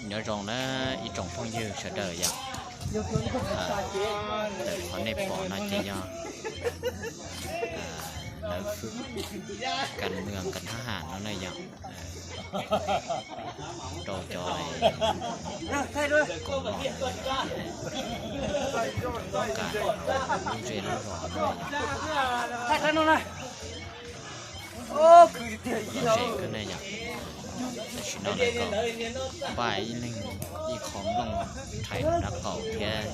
Nyob zoo na ib tsoom phooj ywg sawv daws yom. Ntawm qhov nej pom no ces yog lawv fwb kas mwag kas thab ham no na yom. Rau cov koom los kam lub zej lub zos no na yom. Lom zem kawg ne yom. Tam sim no lawv kom npaj ib leeg ib qho nplooj rhais rau dab qaum thiab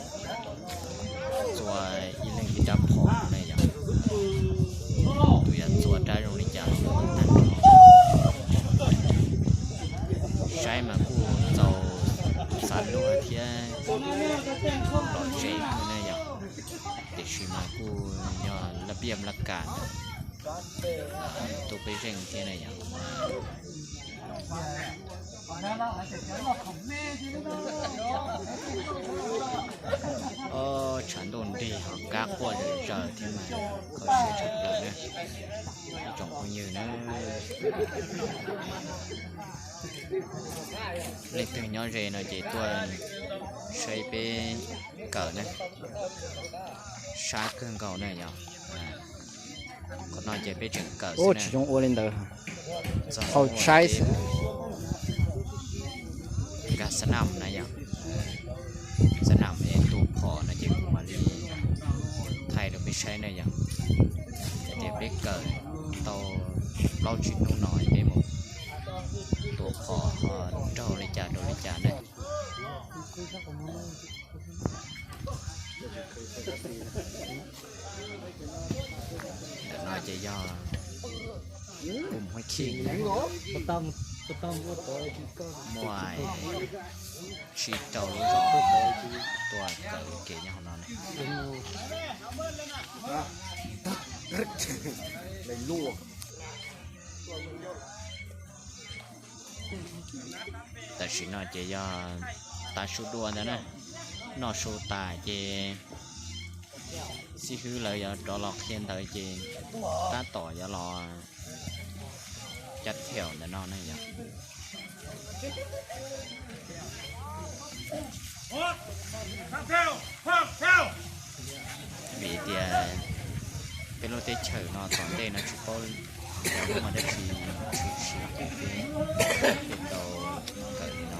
txua ib leeg ib rab phom ne yom. Tus yuav txua rab zoo li cas los tag nrho. Saib mas kuj txaus xa luag thiab lom zem kawg ne yom. Tiam sis mas kuj yog laj piaj laj kam ntawm tus pej xeem thiab na yom. Tshav ntuj nrig ho kab quaj zom zaws thiab mas kho siab tshaj plaws na ib tsoom phooj ywg na. Leej twg nyob ze no ces tuaj saib peb kawm na. Sab kawg nkaus na yom. Qhov no ces peb tseem kawm xwb na. Tsis zoo ua li ntawd, txog hauv saib xwb. Nkag xab nam na yom. Xab nam es tua phom no ces kuv mam li thaij rau peb saib na yom. Yog tias peb kawm tau plaub tsib hnub no peb mus tua phom ho raug li cas rau li cas na. Ntawm no ces yog Pum Huab Khij, muaj tsib rau lub zos tuaj kawm ua ke nyob hauv no ne. Tam sim no ces yog tav su dua ntawd na, noj su tas ces xib hwb lawv yuav rov los qhia ntawv ces tab tom yuav los cab theem ntawm no ne yom. Vim tias peb lub teb chaws no tom ntej no tsis paub cov lub mas dab tsi tshwm sim ces peb thiaj tau kawm li no.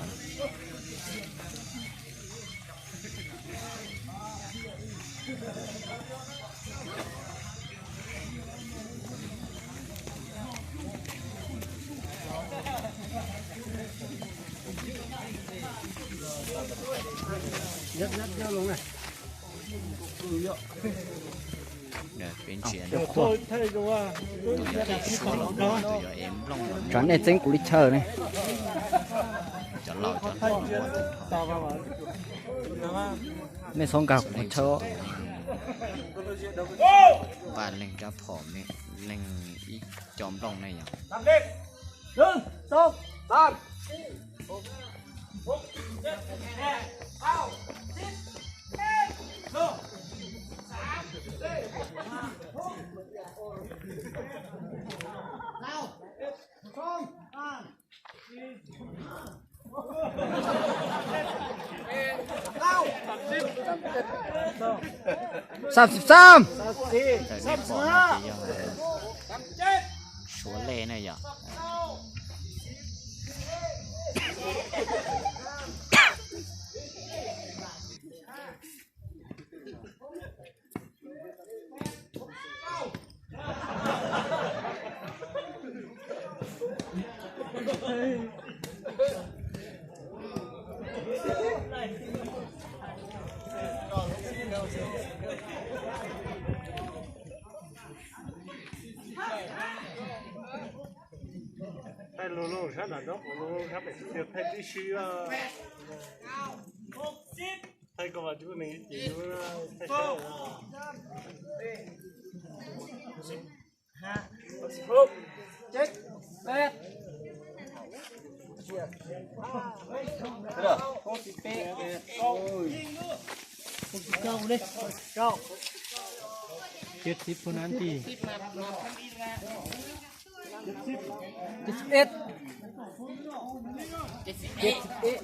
Peb ntsia tus yuav suab los muaj, tus yuav ev nplooj los muaj, nej txeeb kuv li chaw ne. Cov laus cov hluas muaj tag nrho. Nej txhob nkag kuv qhov chaw. Npaj leeg rab phom, leeg ib co nplooj ne yom. Xam xib xam. Ntawm nej pom no ces yog Suav lej na yom. Thaij lug lug sab nram nraub qaum lug sab pem xwb, thaij tib si. Thaij koj vas cub ne ces thaij sab. Jet sib phu nan ti. Jet sib ej. Jet sib ej.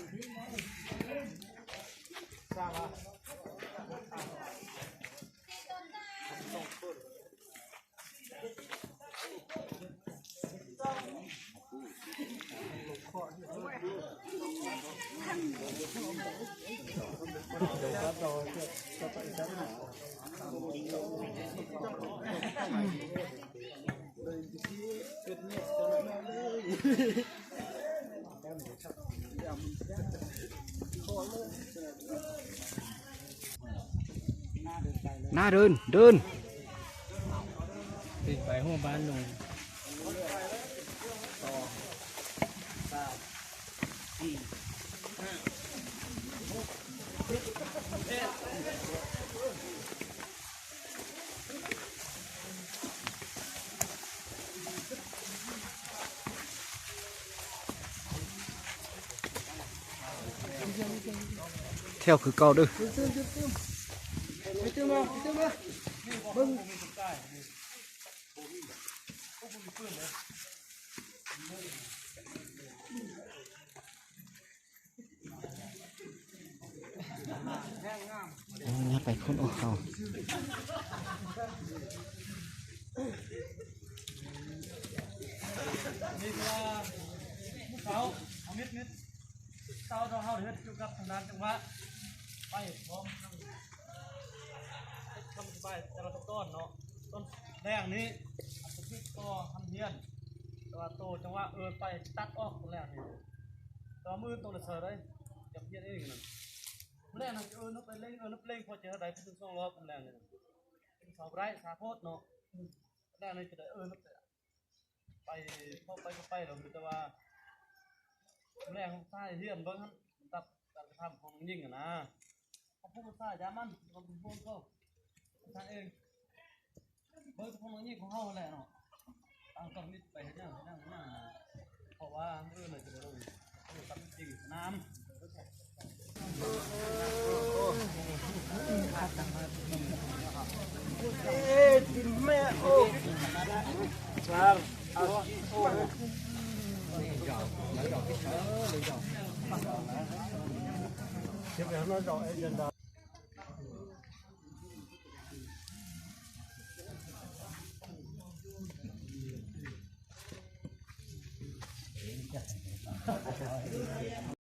Nab dwb dwb. Peb pais huaj npab no. Thiab khwv koj dwb. Nyab pais khoob ua hau. Tau rau hauv hiab cua kab thas nas cov mas pais pom tau pais tau toj no, toj leej ni, toj ham hiab, tau cov mas pais tag ob toj leej ni, tau mus tau lawm xaws dawb, cov hiab ib leej no, leej no ces nub peb leej nub peb leej pom ces dais peb tug xoo los leej ni, xaus dais xav pom no, leej no ces dais nub pais, pais pais los nws tas vas, leej tag hiab npawg tag tham phooj ywg na, phooj ywg tag yav mas phooj ywg, tag npawg phooj ywg kuv hauj lwm no, tag koj mib pais na, pom vas npawg no ces tam cig nam.